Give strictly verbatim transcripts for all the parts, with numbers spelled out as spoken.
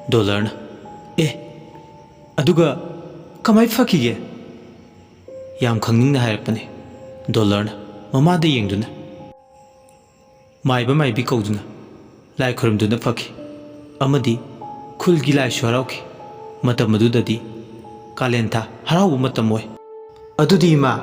ꯗꯣꯂꯔꯅ, "ꯑꯦ, ꯑꯗꯨꯒ ꯀꯃꯥꯏ ꯐꯈꯤꯒꯦ?" ꯌꯥꯝ ꯈꯪꯅꯤꯡꯅ ꯍꯥꯏꯔꯛꯄꯅꯤ ꯗꯣꯂꯔꯅ ꯃꯃꯥꯗ ꯌꯦꯡꯗꯨꯅ꯫ ꯃꯥꯏꯕ ꯃꯥꯏꯕꯤ ꯀꯧꯗꯨꯅ ꯂꯥꯏ ꯈꯨꯔꯨꯝꯗꯨꯅ ꯐꯈꯤ꯫ ꯑꯃꯗꯤ ꯈꯨꯜꯒꯤ ꯂꯥꯏꯁꯨ ꯍꯔꯥꯎꯈꯤ꯫ ꯃꯇꯝ ꯑꯗꯨꯗꯗꯤ ꯀꯥꯂꯦꯟ ꯊꯥ ꯍꯔꯥꯎꯕ ꯃꯇꯝ ꯑꯣꯏ꯫ "ꯑꯗꯨꯗꯤ ꯏꯃꯥ,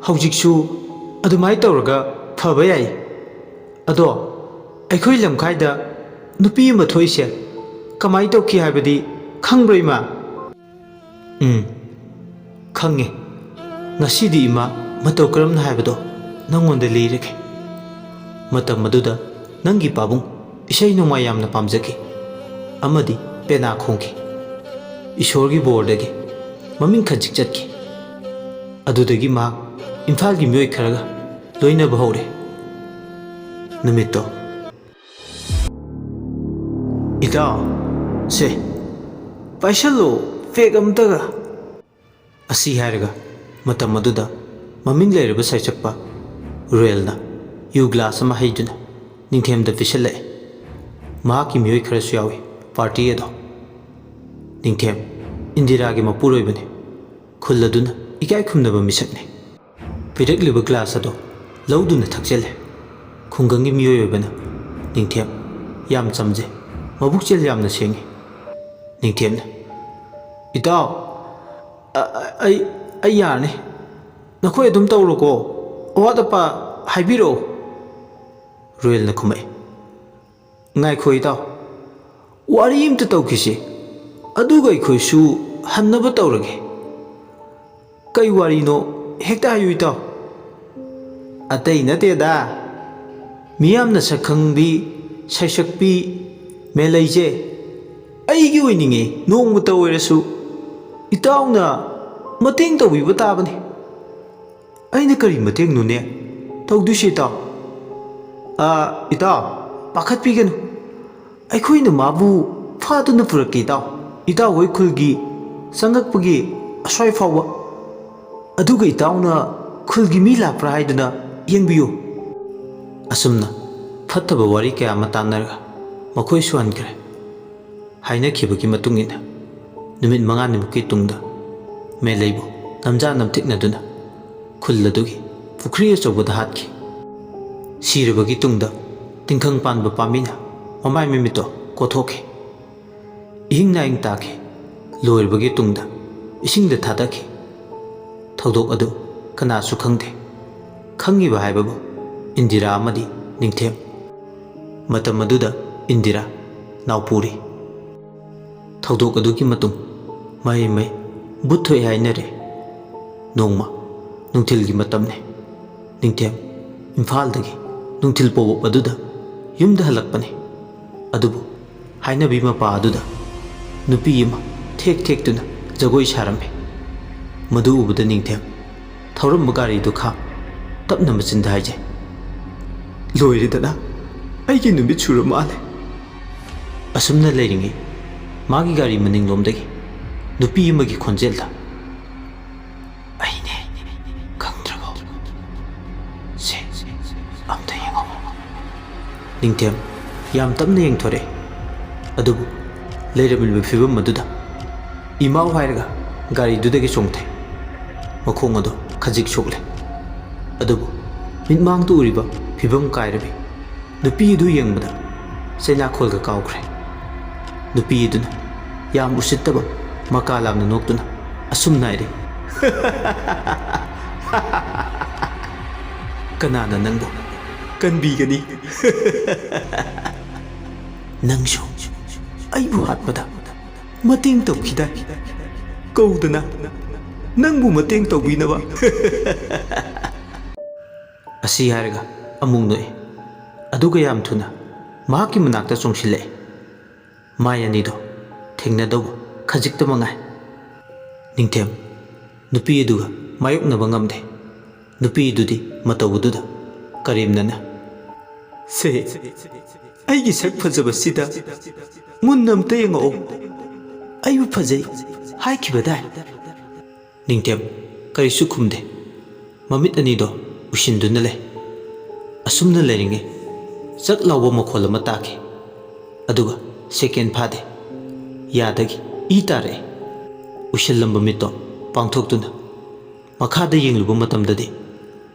ꯍꯧꯖꯤꯛꯁꯨ ꯑꯗꯨꯃꯥꯏꯅ ꯇꯧꯔꯒ ꯐꯕ ꯌꯥꯏ꯫ ꯑꯗꯣ ꯑꯩꯈꯣꯏ ꯂꯝꯈꯥꯏꯗ ꯅꯨꯄꯤ ꯑꯃ ꯊꯣꯛꯏꯁꯦ ꯀꯃꯥꯏꯅ ꯇꯧꯈꯤ ꯍꯥꯏꯕꯗꯤ ꯈꯪꯕ꯭ꯔꯣ ꯏꯃꯥ?" "ꯎꯝ, ꯈꯪꯉꯦ꯫ ꯉꯁꯤꯗꯤ ꯏꯃꯥ ꯃꯇꯧ ꯀꯔꯝꯅ ꯍꯥꯏꯕꯗꯣ ꯅꯪꯉꯣꯟꯗ ꯂꯤꯔꯒꯦ꯫ ꯃꯇꯝ ꯑꯗꯨꯗ ꯅꯪꯒꯤ ꯄꯥꯕꯨꯡ ꯏꯁꯩ ꯅꯣꯡꯃꯥꯏ ꯌꯥꯝꯅ ꯄꯥꯝꯖꯈꯤ ꯑꯃꯗꯤ ꯄꯦꯅꯥ ꯈꯣꯡꯈꯤ꯫ ꯏꯁꯣꯔꯒꯤ ꯕꯣꯔꯗꯒꯤ ꯃꯃꯤꯡ ꯈꯟꯆꯤꯛ ꯆꯠꯈꯤ꯫ ꯑꯗꯨꯗꯒꯤ ꯃꯍꯥꯛ ꯏꯝꯐꯥꯜꯒꯤ ꯃꯤꯑꯣꯏ ꯈꯔꯒ ꯂꯣꯏꯅꯕ ꯍꯧꯔꯦ꯫ ꯅꯨꯃꯤꯠꯇꯣ, ꯏꯇꯥꯎ, ꯁꯦ, ꯄꯥꯏꯁꯜꯂꯣ, ꯄꯦꯛ ꯑꯝꯇꯒ꯫" ꯑꯁꯤ ꯍꯥꯏꯔꯒ ꯃꯇꯝ ꯑꯗꯨꯗ ꯃꯃꯤꯡ ꯂꯩꯔꯕ ꯁꯩꯁꯛꯄ ꯔꯨꯔꯦꯜꯅ ꯌꯨ ꯒ꯭ꯂꯥꯁ ꯑꯃ ꯍꯩꯗꯨꯅ ꯅꯤꯡꯊꯦꯝꯗ ꯄꯤꯁꯜꯂꯛꯑꯦ꯫ ꯃꯍꯥꯛꯀꯤ ꯃꯤꯑꯣꯏ ꯈꯔꯁꯨ ꯌꯥꯎꯏ ꯄꯥꯔꯇꯤ ꯑꯗꯣ꯫ ꯅꯤꯡꯊꯦꯝ ꯏꯟꯗꯤꯔꯥꯒꯤ ꯃꯄꯨꯔꯣꯏꯕꯅꯤ꯫ ꯈꯨꯜ ꯑꯗꯨꯅ ꯏꯀꯥꯏ ꯈꯨꯝꯅꯕ ꯃꯤꯁꯛꯅꯤ꯫ ꯄꯤꯔꯛꯂꯤꯕ ꯒ꯭ꯂꯥꯁ ꯑꯗꯣ ꯂꯧꯗꯨꯅ ꯊꯛꯆꯜꯂꯦ꯫ ꯈꯨꯡꯒꯪꯒꯤ ꯃꯤꯑꯣꯏ ꯑꯣꯏꯕꯅ ꯅꯤꯡꯊꯦꯝ ꯌꯥꯝ ꯆꯝꯖꯩ, ꯃꯕꯨꯛꯆꯦꯜ ꯌꯥꯝꯅ ꯁꯦꯡꯉꯤ꯫ ꯅꯤꯡꯊꯦꯝꯅ, "ꯏꯇꯥꯎ, ꯑ-, ꯑ-, ꯑꯩ, ꯑꯩ ꯌꯥꯔꯅꯤ꯫ ꯅꯈꯣꯏ ꯑꯗꯨꯝ ꯇꯧꯔꯣꯀꯣ꯫ ꯑꯋꯥꯠ ꯑꯄꯥ ꯍꯥꯏꯕꯤꯔꯛꯑꯣ꯫" ꯔꯨꯌꯦꯜꯅ ꯈꯨꯝꯃꯛꯏ, "ꯉꯥꯏꯈꯣ ꯏꯇꯥꯎ, ꯋꯥꯔꯤ ꯑꯝꯇ ꯇꯧꯈꯤꯁꯦ, ꯑꯗꯨꯒ ꯑꯩꯈꯣꯏꯁꯨ ꯍꯟꯅꯕ ꯇꯧꯔꯒꯦ꯫" "ꯀꯩ ꯋꯥꯔꯤꯅꯣ? ꯍꯦꯛꯇ ꯍꯥꯏꯌꯨ ꯏꯇꯥꯎ꯫" "ꯑꯇꯩ ꯅꯠꯇꯦꯗ, ꯃꯤꯌꯥꯝꯅ ꯁꯛꯈꯪꯕꯤ ꯁꯩꯁꯛꯄꯤ ꯃꯦꯂꯩꯁꯦ ꯑꯩꯒꯤ ꯑꯣꯏꯅꯤꯡꯉꯦ, ꯅꯣꯡꯃꯇ ꯑꯣꯏꯔꯁꯨ ꯏꯇꯥꯎꯅ ꯃꯇꯦꯡ ꯇꯧꯕꯤꯕ ꯇꯥꯕꯅꯤ꯫" "ꯑꯩꯅ ꯀꯔꯤ ꯃꯇꯦꯡꯅꯣꯅꯦ ꯇꯧꯗꯣꯏꯁꯦ ꯏꯇꯥꯎ?" "ꯑꯥ, ꯏꯇꯥꯎ, ꯄꯥꯈꯠꯄꯤꯒꯅꯨ꯫ ꯑꯩꯈꯣꯏꯅ ꯃꯥꯕꯨ ꯐꯥꯗꯨꯅ ꯄꯨꯔꯛꯀꯦ ꯏꯇꯥꯎ, ꯏꯇꯥꯎ ꯍꯣꯏ ꯈꯨꯜꯒꯤ ꯆꯪꯉꯛꯄꯒꯤ ꯑꯁ꯭ꯋꯥꯏ ꯐꯥꯎꯕ꯫ ꯑꯗꯨꯒ ꯏꯇꯥꯎꯅ ꯈꯨꯜꯒꯤ ꯃꯤ ꯂꯥꯛꯄ꯭ꯔꯥ ꯍꯥꯏꯗꯨꯅ ꯌꯦꯡꯕꯤꯌꯨ꯫" ꯑꯁꯨꯝꯅ ꯐꯠꯇꯕ ꯋꯥꯔꯤ ꯀꯌꯥ ꯑꯃ ꯇꯥꯟꯅꯔꯒ ꯃꯈꯣꯏꯁꯨ ꯍꯟꯈ꯭ꯔꯦ꯫ ꯍꯥꯏꯅꯈꯤꯕꯒꯤ ꯃꯇꯨꯡ ꯏꯟꯅ ꯅꯨꯃꯤꯠ ꯃꯉꯥꯅꯤꯃꯨꯛꯀꯤ ꯇꯨꯡꯗ ꯃꯦꯂꯩꯕꯨ ꯅꯝꯖꯥ ꯅꯝꯊꯤꯛꯅꯗꯨꯅ ꯈꯨꯜ ꯑꯗꯨꯒꯤ ꯄꯨꯈ꯭ꯔꯤ ꯑꯆꯧꯕꯗ ꯍꯥꯠꯈꯤ꯫ ꯁꯤꯔꯕꯒꯤ ꯇꯨꯡꯗ ꯇꯤꯡꯈꯪ ꯄꯥꯟꯕ ꯄꯥꯝꯕꯤꯅ ꯃꯃꯥꯏ ꯃꯃꯤꯠꯇꯣ ꯀꯣꯊꯣꯛꯈꯤ꯫ ꯏꯍꯤꯡ ꯅꯥꯍꯤꯡ ꯇꯥꯈꯤ꯫ ꯂꯣꯏꯔꯕꯒꯤ ꯇꯨꯡꯗ ꯏꯁꯤꯡꯗ ꯊꯥꯗꯈꯤ꯫ ꯊꯧꯗꯣꯛ ꯑꯗꯨ ꯀꯅꯥꯁꯨ ꯈꯪꯗꯦ꯫ ꯈꯪꯉꯤꯕ ꯍꯥꯏꯕꯕꯨ ꯏꯟꯗꯤꯔꯥ ꯑꯃꯗꯤ ꯅꯤꯡꯊꯦꯝ꯫ ꯃꯇꯝ ꯑꯗꯨꯗ ꯏꯟꯗꯤꯔꯥ ꯅꯥꯎꯄꯨꯔꯤ꯫ ꯊꯧꯗꯣꯛ ꯑꯗꯨꯒꯤ ꯃꯇꯨꯡ ꯃꯍꯩ ꯃꯍꯩ ꯕꯨꯠ ꯊꯣꯛꯑꯦ ꯍꯥꯏꯅꯔꯦ꯫ ꯅꯣꯡꯃ ꯅꯨꯡꯊꯤꯜꯒꯤ ꯃꯇꯝꯅꯤ꯫ ꯅꯤꯡꯊꯦꯝ ꯏꯝꯐꯥꯜꯗꯒꯤ ꯅꯨꯡꯊꯤꯜ ꯄꯣꯕꯞ ꯑꯗꯨꯗ ꯌꯨꯝꯗ ꯍꯜꯂꯛꯄꯅꯤ꯫ ꯑꯗꯨꯕꯨ ꯍꯥꯏꯅꯕꯤ ꯃꯄꯥ ꯑꯗꯨꯗ ꯅꯨꯄꯤ ꯑꯃ ꯊꯦꯛ ꯊꯦꯛꯇꯨꯅ ꯖꯒꯣꯏ ꯁꯥꯔꯝꯃꯤ꯫ ꯃꯗꯨ ꯎꯕꯗ ꯅꯤꯡꯊꯦꯝ ꯊꯧꯔꯝꯕ ꯒꯥꯔꯤꯗꯨ ꯈꯥꯝ ꯇꯞꯅ ꯃꯆꯤꯟꯗ ꯍꯥꯏꯖꯩ, "ꯂꯣꯏꯔꯦꯗꯅ, ꯑꯩꯒꯤ ꯅꯨꯃꯤꯠ ꯁꯨꯔ ꯃꯥꯜꯂꯦ"꯫ ꯑꯁꯨꯝꯅ ꯂꯩꯔꯤꯉꯩ ꯃꯥꯒꯤ ꯒꯥꯔꯤ ꯃꯅꯤꯡꯂꯣꯝꯗꯒꯤ ꯅꯨꯄꯤ ꯑꯃꯒꯤ ꯈꯣꯟꯖꯦꯜꯗ, "ꯑꯩꯅꯦ, ꯈꯪꯗ꯭ꯔꯕꯣ? ꯁꯦ, ꯑꯝꯇ ꯌꯦꯡꯉꯣ"꯫ ꯅꯤꯡꯊꯦꯝ ꯌꯥꯝ ꯇꯞꯅ ꯌꯦꯡꯊꯣꯔꯛꯑꯦ꯫ ꯑꯗꯨꯕꯨ ꯂꯩꯔꯝꯂꯤꯕ ꯐꯤꯕꯝ ꯑꯗꯨꯗ ꯏꯃꯥꯎ ꯍꯥꯏꯔꯒ ꯒꯥꯔꯤꯗꯨꯗꯒꯤ ꯆꯣꯡꯊꯩ꯫ ꯃꯈꯣꯡ ꯑꯗꯨ ꯈꯖꯤꯛ ꯁꯣꯛꯂꯦ꯫ ꯑꯗꯨꯕꯨ ꯃꯤꯠꯃꯥꯡꯗ ꯎꯔꯤꯕ ꯐꯤꯕꯝ ꯀꯥꯏꯔꯕꯤ ꯅꯨꯄꯤ ꯑꯗꯨ ꯌꯦꯡꯕꯗ ꯆꯩꯅꯥꯈꯣꯜꯒ ꯀꯥꯎꯈ꯭ꯔꯦ꯫ ꯅꯨꯄꯤ ꯑꯗꯨꯅ ꯌꯥꯝ ꯎꯁꯤꯠꯇꯕ ꯃꯀꯥ ꯂꯥꯝꯅ ꯅꯣꯛꯇꯨꯅ ꯑꯁꯨꯝꯅ ꯍꯥꯏꯔꯤ, "ꯀꯅꯥꯅ ꯅꯪꯕꯨ ꯀꯟꯕꯤꯒꯅꯤ? ꯅꯪꯁꯨ ꯑꯩꯕꯨ ꯍꯥꯠꯄꯗ ꯃꯇꯦꯡ ꯇꯧꯈꯤꯗꯥꯏ? ꯀꯧꯗꯅ ꯅꯪꯕꯨ ꯃꯇꯦꯡ ꯇꯧꯕꯤꯅꯕ"꯫ ꯑꯁꯤ ꯍꯥꯏꯔꯒ ꯑꯃꯨꯛ ꯅꯣꯛꯏ꯫ ꯑꯗꯨꯒ ꯌꯥꯝ ꯊꯨꯅ ꯃꯍꯥꯛꯀꯤ ꯃꯅꯥꯛꯇ ꯆꯣꯡꯁꯤꯜꯂꯛꯏ꯫ ꯃꯥꯏ ꯑꯅꯤꯗꯣ ꯊꯦꯡꯅꯗꯧꯕ ꯈꯖꯤꯛꯇ ꯃꯉꯥꯏ꯫ ꯅꯤꯡꯊꯦꯝ ꯅꯨꯄꯤ ꯑꯗꯨꯒ ꯃꯥꯌꯣꯛꯅꯕ ꯉꯝꯗꯦ꯫ ꯅꯨꯄꯤ ꯑꯗꯨꯗꯤ ꯃꯇꯧ ꯑꯗꯨꯗ ꯀꯔꯦꯝꯅꯅ, "ꯁꯦ, ꯑꯩꯒꯤ ꯁꯛ ꯐꯖꯕꯁꯤꯗ ꯃꯨꯟꯅ ꯑꯝꯇ ꯌꯦꯡꯉꯛꯑꯣ꯫ ꯑꯩꯕꯨ ꯐꯖꯩ ꯍꯥꯏꯈꯤꯕꯗꯥꯏ?" ꯅꯤꯡꯊꯦꯝ ꯀꯔꯤꯁꯨ ꯈꯨꯝꯗꯦ꯫ ꯃꯃꯤꯠ ꯑꯅꯤꯗꯣ ꯎꯏꯁꯤꯟꯗꯨꯅ ꯂꯩ꯫ ꯑꯁꯨꯝꯅ ꯂꯩꯔꯤꯉꯩ ꯆꯛ ꯂꯥꯎꯕ ꯃꯈꯣꯜ ꯑꯃ ꯇꯥꯈꯤ꯫ ꯑꯗꯨꯒ ꯁꯦꯀꯦꯟ ꯐꯥꯗꯦ꯫ ꯌꯥꯗꯒꯤ ꯏ ꯇꯥꯔꯛꯑꯦ꯫ ꯎꯏꯁꯤꯜꯂꯝꯕ ꯃꯤꯠꯇꯣ ꯄꯥꯡꯊꯣꯛꯇꯨꯅ ꯃꯈꯥꯗ ꯌꯦꯡꯂꯨꯕ ꯃꯇꯝꯗꯗꯤ,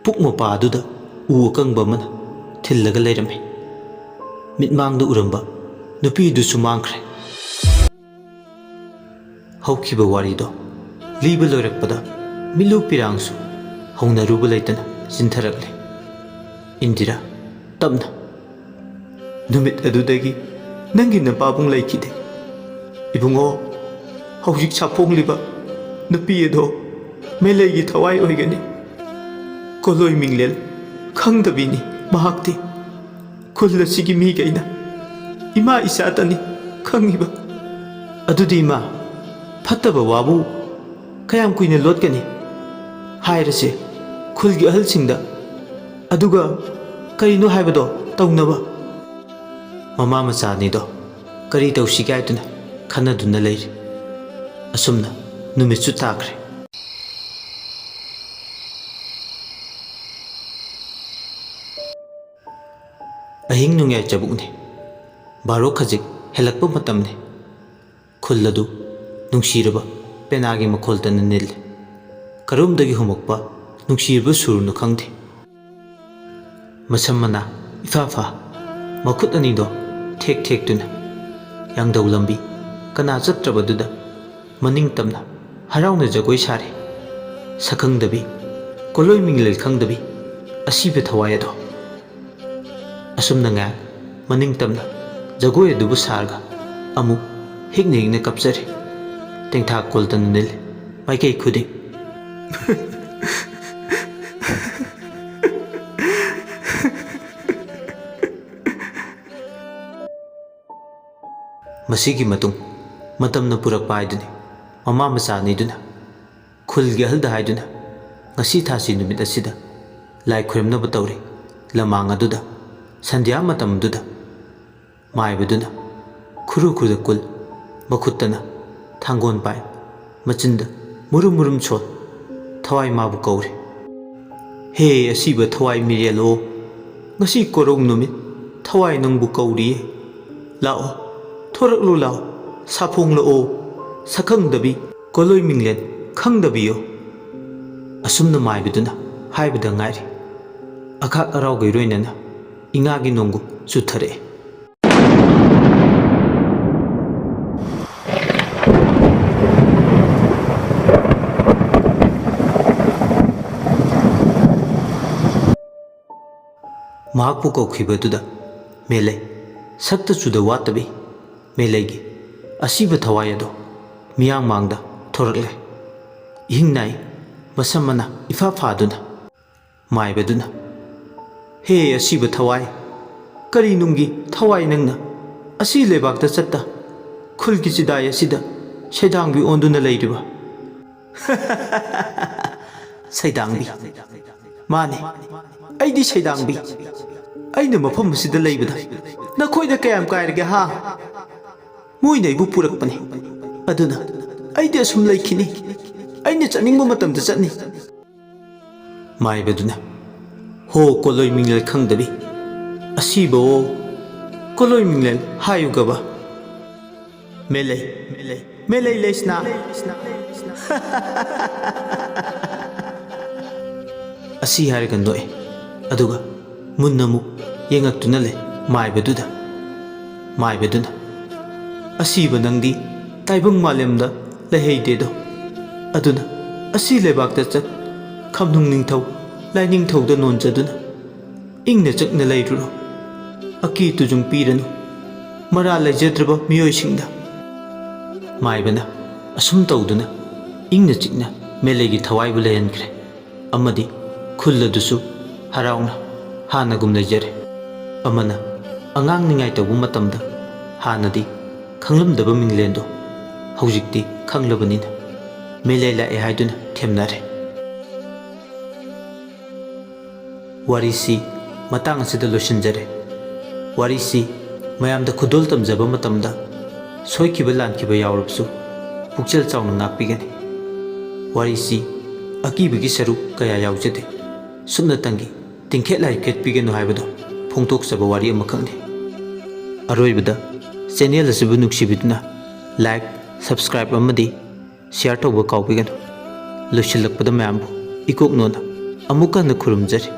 ꯄꯨꯛ ꯃꯄꯥ ꯑꯗꯨꯗ ꯎ ꯑꯀꯪꯕ ꯑꯃꯅ ꯊꯤꯜꯂꯒ ꯂꯩꯔꯝꯃꯤ꯫ ꯃꯤꯠꯃꯥꯡꯗ ꯎꯔꯝꯕ ꯅꯨꯄꯤꯗꯨꯁꯨ ꯃꯥꯡꯈ꯭ꯔꯦ꯫ ꯍꯧꯈꯤꯕ ꯋꯥꯔꯤꯗꯣ ꯂꯤꯕ ꯂꯣꯏꯔꯛꯄꯗ, ꯃꯤꯠꯂꯨ ꯄꯤꯔꯥꯡꯁꯨ ꯍꯧꯅꯔꯨꯕ ꯂꯩꯇꯅ ꯆꯤꯟꯊꯔꯛꯂꯦ꯫ ꯏꯟꯗꯤꯔꯥ, ꯇꯞꯅ, "ꯅꯨꯃꯤꯠ ꯑꯗꯨꯗꯒꯤ ꯅꯪꯒꯤ ꯅꯄꯥꯕꯨꯡ ꯂꯩꯈꯤꯗꯦ꯫ ꯏꯕꯨꯡꯉꯣ, ꯍꯧꯖꯤꯛ ꯁꯥꯐꯣꯡꯂꯤꯕ ꯅꯨꯄꯤ ꯑꯗꯣ ꯃꯦꯂꯩꯒꯤ ꯊꯋꯥꯏ ꯑꯣꯏꯒꯅꯤ꯫ ꯀꯣꯂꯣꯏ ꯃꯤꯡꯂꯦꯜ ꯈꯪꯗꯕꯤꯅꯤ ꯃꯍꯥꯛꯇꯤ꯫ ꯈꯨꯜ ꯑꯁꯤꯒꯤ ꯃꯤꯈꯩꯅ ꯏꯃꯥ ꯏꯆꯥꯇꯅꯤ ꯈꯪꯉꯤꯕ꯫" "ꯑꯗꯨꯗꯤ ꯏꯃꯥ, ꯐꯠꯇꯕ ꯋꯥꯕꯨ ꯀꯌꯥꯝ ꯀꯨꯏꯅ ꯂꯣꯠꯀꯅꯤ? ꯍꯥꯏꯔꯁꯦ ꯈꯨꯜꯒꯤ ꯑꯍꯜꯁꯤꯡꯗ꯫ ꯑꯗꯨꯒ ꯀꯔꯤꯅꯣ ꯍꯥꯏꯕꯗꯣ ꯇꯧꯅꯕ?" ꯃꯃꯥ ꯃꯆꯥ ꯑꯅꯤꯗꯣ ꯀꯔꯤ ꯇꯧꯁꯤꯒꯦ ꯍꯥꯏꯗꯨꯅ ꯈꯟꯅꯗꯨꯅ ꯂꯩꯔꯤ꯫ ꯑꯁꯨꯝꯅ ꯅꯨꯃꯤꯠꯁꯨ ꯇꯥꯈ꯭ꯔꯦ꯫ ꯑꯍꯤꯡ ꯅꯣꯡꯌꯥꯏ ꯆꯕꯨꯛꯅꯤ꯫ ꯕꯥꯔꯣ ꯈꯖꯤꯛ ꯍꯦꯜꯂꯛꯄ ꯃꯇꯝꯅꯤ꯫ ꯈꯨꯜ ꯑꯗꯨ ꯅꯨꯡꯁꯤꯔꯕ ꯄꯦꯅꯥꯒꯤ ꯃꯈꯣꯜꯇꯅ ꯅꯤꯜꯂꯤ꯫ ꯀꯔꯣꯝꯗꯒꯤ ꯍꯨꯝꯃꯛꯄ ꯅꯨꯡꯁꯤꯔꯕ ꯁꯨꯔꯅꯣ ꯈꯪꯗꯦ꯫ ꯃꯁꯝ ꯃꯅꯥ ꯏꯐꯥ ꯐꯥ, ꯃꯈꯨꯠ ꯑꯅꯤꯗꯣ ꯊꯦꯛ ꯊꯦꯛꯇꯨꯅ, ꯌꯥꯡꯗꯧ ꯂꯝꯕꯤ ꯀꯅꯥ ꯆꯠꯇ꯭ꯔꯕꯗꯨꯗ ꯃꯅꯤꯡ ꯇꯝꯅ ꯍꯔꯥꯎꯅ ꯖꯒꯣꯏ ꯁꯥꯔꯤ꯫ ꯁꯛꯈꯪꯗꯕꯤ, ꯀꯣꯂꯣꯏ ꯃꯤꯡꯂꯦꯜ ꯈꯪꯗꯕꯤ ꯑꯁꯤꯕ ꯊꯋꯥꯏ ꯑꯗꯣ꯫ ꯑꯁꯨꯝꯅ ꯉꯥꯏꯍꯥꯛ ꯃꯅꯤꯡ ꯇꯝꯅ ꯖꯒꯣꯏ ꯑꯗꯨꯕꯨ ꯁꯥꯔꯒ ꯑꯃꯨꯛ ꯍꯤꯛꯅ ꯍꯤꯛꯅ ꯀꯞꯆꯔꯤ꯫ ꯇꯦꯡꯊꯥ ꯀꯣꯜꯇꯅ ꯅꯤꯜꯂꯤ ꯃꯥꯏꯀꯩ ꯈꯨꯗꯤꯡ꯫ ꯃꯁꯤꯒꯤ ꯃꯇꯨꯡ ꯃꯇꯝꯅ ꯄꯨꯔꯛꯄ ꯍꯥꯏꯗꯨꯅꯤ꯫ ꯃꯃꯥ ꯃꯆꯥ ꯑꯅꯤꯗꯨꯅ ꯈꯨꯜꯒꯤ ꯑꯍꯜꯗ ꯍꯥꯏꯗꯨꯅ ꯉꯁꯤ ꯊꯥꯁꯤ ꯅꯨꯃꯤꯠ ꯑꯁꯤꯗ ꯂꯥꯏ ꯈꯨꯔꯨꯝꯅꯕ ꯇꯧꯔꯤ꯫ ꯂꯃꯥꯡ ꯑꯗꯨꯗ ꯁꯟꯙ꯭ꯌꯥ ꯃꯇꯝꯗꯨꯗ ꯃꯥꯏꯕꯗꯨꯅ ꯈꯨꯔꯨ ꯈꯨꯗ ꯀꯨꯜ, ꯃꯈꯨꯠꯇꯅ ꯊꯥꯡꯒꯣꯟ ꯄꯥꯏ, ꯃꯆꯤꯟꯗ ꯃꯨꯔꯨꯝ ꯃꯨꯔꯨꯝ ꯁꯣꯟ꯫ ꯊꯋꯥꯏ ꯃꯥꯕꯨ ꯀꯧꯔꯤ꯫ "ꯍꯦ ꯑꯁꯤꯕ ꯊꯋꯥꯏ ꯃꯤꯔꯦꯜꯂꯣ, ꯉꯁꯤ ꯀꯣꯔꯧ ꯅꯨꯃꯤꯠ ꯊꯋꯥꯏ ꯅꯪꯕꯨ ꯀꯧꯔꯤꯌꯦ꯫ ꯂꯥꯛꯑꯣ, ꯊꯣꯔꯛꯂꯨ ꯂꯥꯛꯑꯣ, ꯁꯥꯐꯣꯡꯂꯛꯑꯣ, ꯁꯛꯈꯪꯗꯕꯤ, ꯀꯣꯂꯣꯏ ꯃꯤꯡꯂꯦꯟ ꯈꯪꯗꯕꯤꯌꯣ꯫ ꯑꯁꯨꯝꯅ ꯃꯥꯏꯕꯗꯨꯅ ꯍꯥꯏꯕꯗ ꯉꯥꯏꯔꯤ, ꯑꯈꯥꯛ ꯑꯔꯥꯎꯒ ꯏꯔꯣꯏꯅꯅ ꯏꯉꯥꯒꯤ ꯅꯣꯡꯒꯨꯞ ꯆꯨꯊꯔꯛꯑꯦ꯫ ꯃꯍꯥꯛꯄꯨ ꯀꯧꯈꯤꯕꯗꯨꯗ ꯃꯦꯂꯩ, ꯁꯛꯇ ꯆꯨꯗ ꯋꯥꯠꯇꯕꯤ ꯃꯦꯂꯩꯒꯤ ꯑꯁꯤꯕ ꯊꯋꯥꯏ ꯑꯗꯣ ꯃꯤꯌꯥꯝ ꯃꯥꯡꯗ ꯊꯣꯔꯛꯂꯦ꯫ ꯏꯍꯤꯡ ꯅꯥꯏ, ꯃꯁꯝ ꯃꯅꯥ ꯏꯐꯥ ꯐꯥꯗꯨꯅ꯫ ꯃꯥꯏꯕꯗꯨꯅ, "ꯍꯦ ꯑꯁꯤꯕ ꯊꯋꯥꯏ, ꯀꯔꯤ ꯅꯨꯡꯒꯤ ꯊꯋꯥꯏ ꯅꯪꯅ ꯑꯁꯤ ꯂꯩꯕꯥꯛꯇ ꯆꯠꯇ ꯈꯨꯜꯒꯤ ꯆꯤꯗꯥꯏ ꯑꯁꯤꯗ ꯁꯩꯗꯥꯡꯕꯤ ꯑꯣꯟꯗꯨꯅ ꯂꯩꯔꯤꯕ?" "ꯁꯩꯗꯥꯡꯕꯤ? ꯃꯥꯅꯦ, ꯑꯩꯗꯤ ꯁꯩꯗꯥꯡꯕꯤ꯫ ꯑꯩꯅ ꯃꯐꯝ ꯑꯁꯤꯗ ꯂꯩꯕꯗ ꯅꯈꯣꯏꯗ ꯀꯌꯥꯝ ꯀꯥꯏꯔꯒꯦ, ꯍꯥ? ꯃꯣꯏꯅ ꯑꯩꯕꯨ ꯄꯨꯔꯛꯄꯅꯤ꯫ ꯑꯗꯨꯅ ꯑꯩꯗꯤ ꯑꯁꯨꯝ ꯂꯩꯈꯤꯅꯤ꯫ ꯑꯩꯅ ꯆꯠꯅꯤꯡꯕ ꯃꯇꯝꯗ ꯆꯠꯅꯤ꯫" ꯃꯥꯏꯕꯗꯨꯅ, "ꯍꯣ ꯀꯣꯂꯣꯏ ꯃꯤꯡꯂꯦꯟ ꯈꯪꯗꯕꯤ, ꯑꯁꯤꯕꯋꯣ, ꯀꯣꯂꯣꯏ ꯃꯤꯡꯂꯦꯟ ꯍꯥꯏꯌꯨꯒꯕ?" "ꯃꯦꯂꯩ, ꯃꯦꯂꯩ, ꯃꯦꯂꯩ ꯂꯩꯁꯅꯥ꯫" ꯑꯁꯤ ꯍꯥꯏꯔꯒ ꯅꯣꯛꯑꯦ, ꯑꯗꯨꯒ ꯃꯨꯟꯅ ꯑꯃꯨꯛ ꯌꯦꯡꯉꯛꯇꯨꯅ ꯂꯩ ꯃꯥꯏꯕꯗꯨꯗ꯫ ꯃꯥꯏꯕꯗꯨꯅ, "ꯑꯁꯤꯕ ꯅꯪꯗꯤ ꯇꯥꯏꯕꯪ ꯃꯥꯂꯦꯝꯗ ꯂꯩꯍꯩꯗꯦꯗꯣ꯫ ꯑꯗꯨꯅ ꯑꯁꯤ ꯂꯩꯕꯥꯛꯇ ꯆꯠ, ꯈꯝꯅꯨꯡ ꯅꯤꯡꯊꯧ ꯂꯥꯏꯅꯤꯡꯊꯧꯗ ꯅꯣꯟꯖꯗꯨꯅ ꯏꯪꯅ ꯆꯤꯛꯅ ꯂꯩꯔꯨꯔꯣ꯫ ꯑꯀꯤ ꯇꯨꯖꯨꯡ ꯄꯤꯔꯅꯨ ꯃꯔꯥꯜ ꯂꯩꯖꯗ꯭ꯔꯕ ꯃꯤꯑꯣꯏꯁꯤꯡꯗ꯫" ꯃꯥꯏꯕꯅ ꯑꯁꯨꯝ ꯇꯧꯗꯨꯅ ꯏꯪꯅ ꯆꯤꯛꯅ ꯃꯦꯂꯩꯒꯤ ꯊꯋꯥꯏꯕꯨ ꯂꯩꯍꯟꯈ꯭ꯔꯦ꯫ ꯑꯃꯗꯤ ꯈꯨꯜ ꯑꯗꯨꯁꯨ ꯍꯔꯥꯎꯅ ꯍꯥꯟꯅꯒꯨꯝ ꯂꯩꯖꯔꯦ꯫ ꯑꯃꯅ ꯑꯉꯥꯡ ꯅꯤꯡꯉꯥꯏ ꯇꯧꯕ ꯃꯇꯝꯗ ꯍꯥꯟꯅꯗꯤ ꯈꯪꯂꯝꯗꯕ ꯃꯤꯡꯂꯦꯟꯗꯣ ꯍꯧꯖꯤꯛꯇꯤ ꯈꯪꯂꯕꯅꯤꯅ ꯃꯦꯂꯩ ꯂꯥꯛꯑꯦ ꯍꯥꯏꯗꯨꯅ ꯊꯦꯝꯅꯔꯦ꯫ ꯋꯥꯔꯤꯁꯤ ꯃꯇꯥꯡ ꯑꯁꯤꯗ ꯂꯣꯏꯁꯤꯟꯖꯔꯦ꯫ ꯋꯥꯔꯤꯁꯤ ꯃꯌꯥꯝꯗ ꯈꯨꯗꯣꯜ ꯇꯝꯖꯕ ꯃꯇꯝꯗ ꯁꯣꯏꯈꯤꯕ ꯂꯥꯟꯈꯤꯕ ꯌꯥꯎꯔꯕꯁꯨ ꯄꯨꯛꯆꯦꯜ ꯆꯥꯎꯅ ꯉꯥꯛꯄꯤꯒꯅꯤ꯫ ꯋꯥꯔꯤꯁꯤ ꯑꯀꯤꯕꯒꯤ ꯁꯔꯨꯛ ꯀꯌꯥ ꯌꯥꯎꯖꯗꯦ꯫ ꯁꯨꯞꯅꯇꯪꯒꯤ ꯇꯤꯡꯈꯦꯠ ꯍꯥꯏꯐꯦꯠ ꯄꯤꯒꯅꯨ ꯍꯥꯏꯕꯗꯣ ꯐꯣꯡꯗꯣꯛꯆꯕ ꯋꯥꯔꯤ ꯑꯃꯈꯛꯅꯤ꯫ ꯑꯔꯣꯏꯕꯗ ꯆꯦꯅꯦꯜ ꯑꯁꯤꯕꯨ ꯅꯨꯡꯁꯤꯕꯤꯗꯨꯅ Like, subscribe ꯑꯃꯗꯤ share ꯇꯧꯕ ꯀꯥꯎꯕꯤꯒꯅꯨ꯫ ꯂꯣꯏꯁꯤꯜꯂꯛꯄꯗ ꯃꯌꯥꯝꯕꯨ ꯏꯀꯣꯛꯅꯣꯅ ꯑꯃꯨꯛꯀ ꯍꯟꯅ ꯈꯨꯔꯨꯝꯖꯔꯤ꯫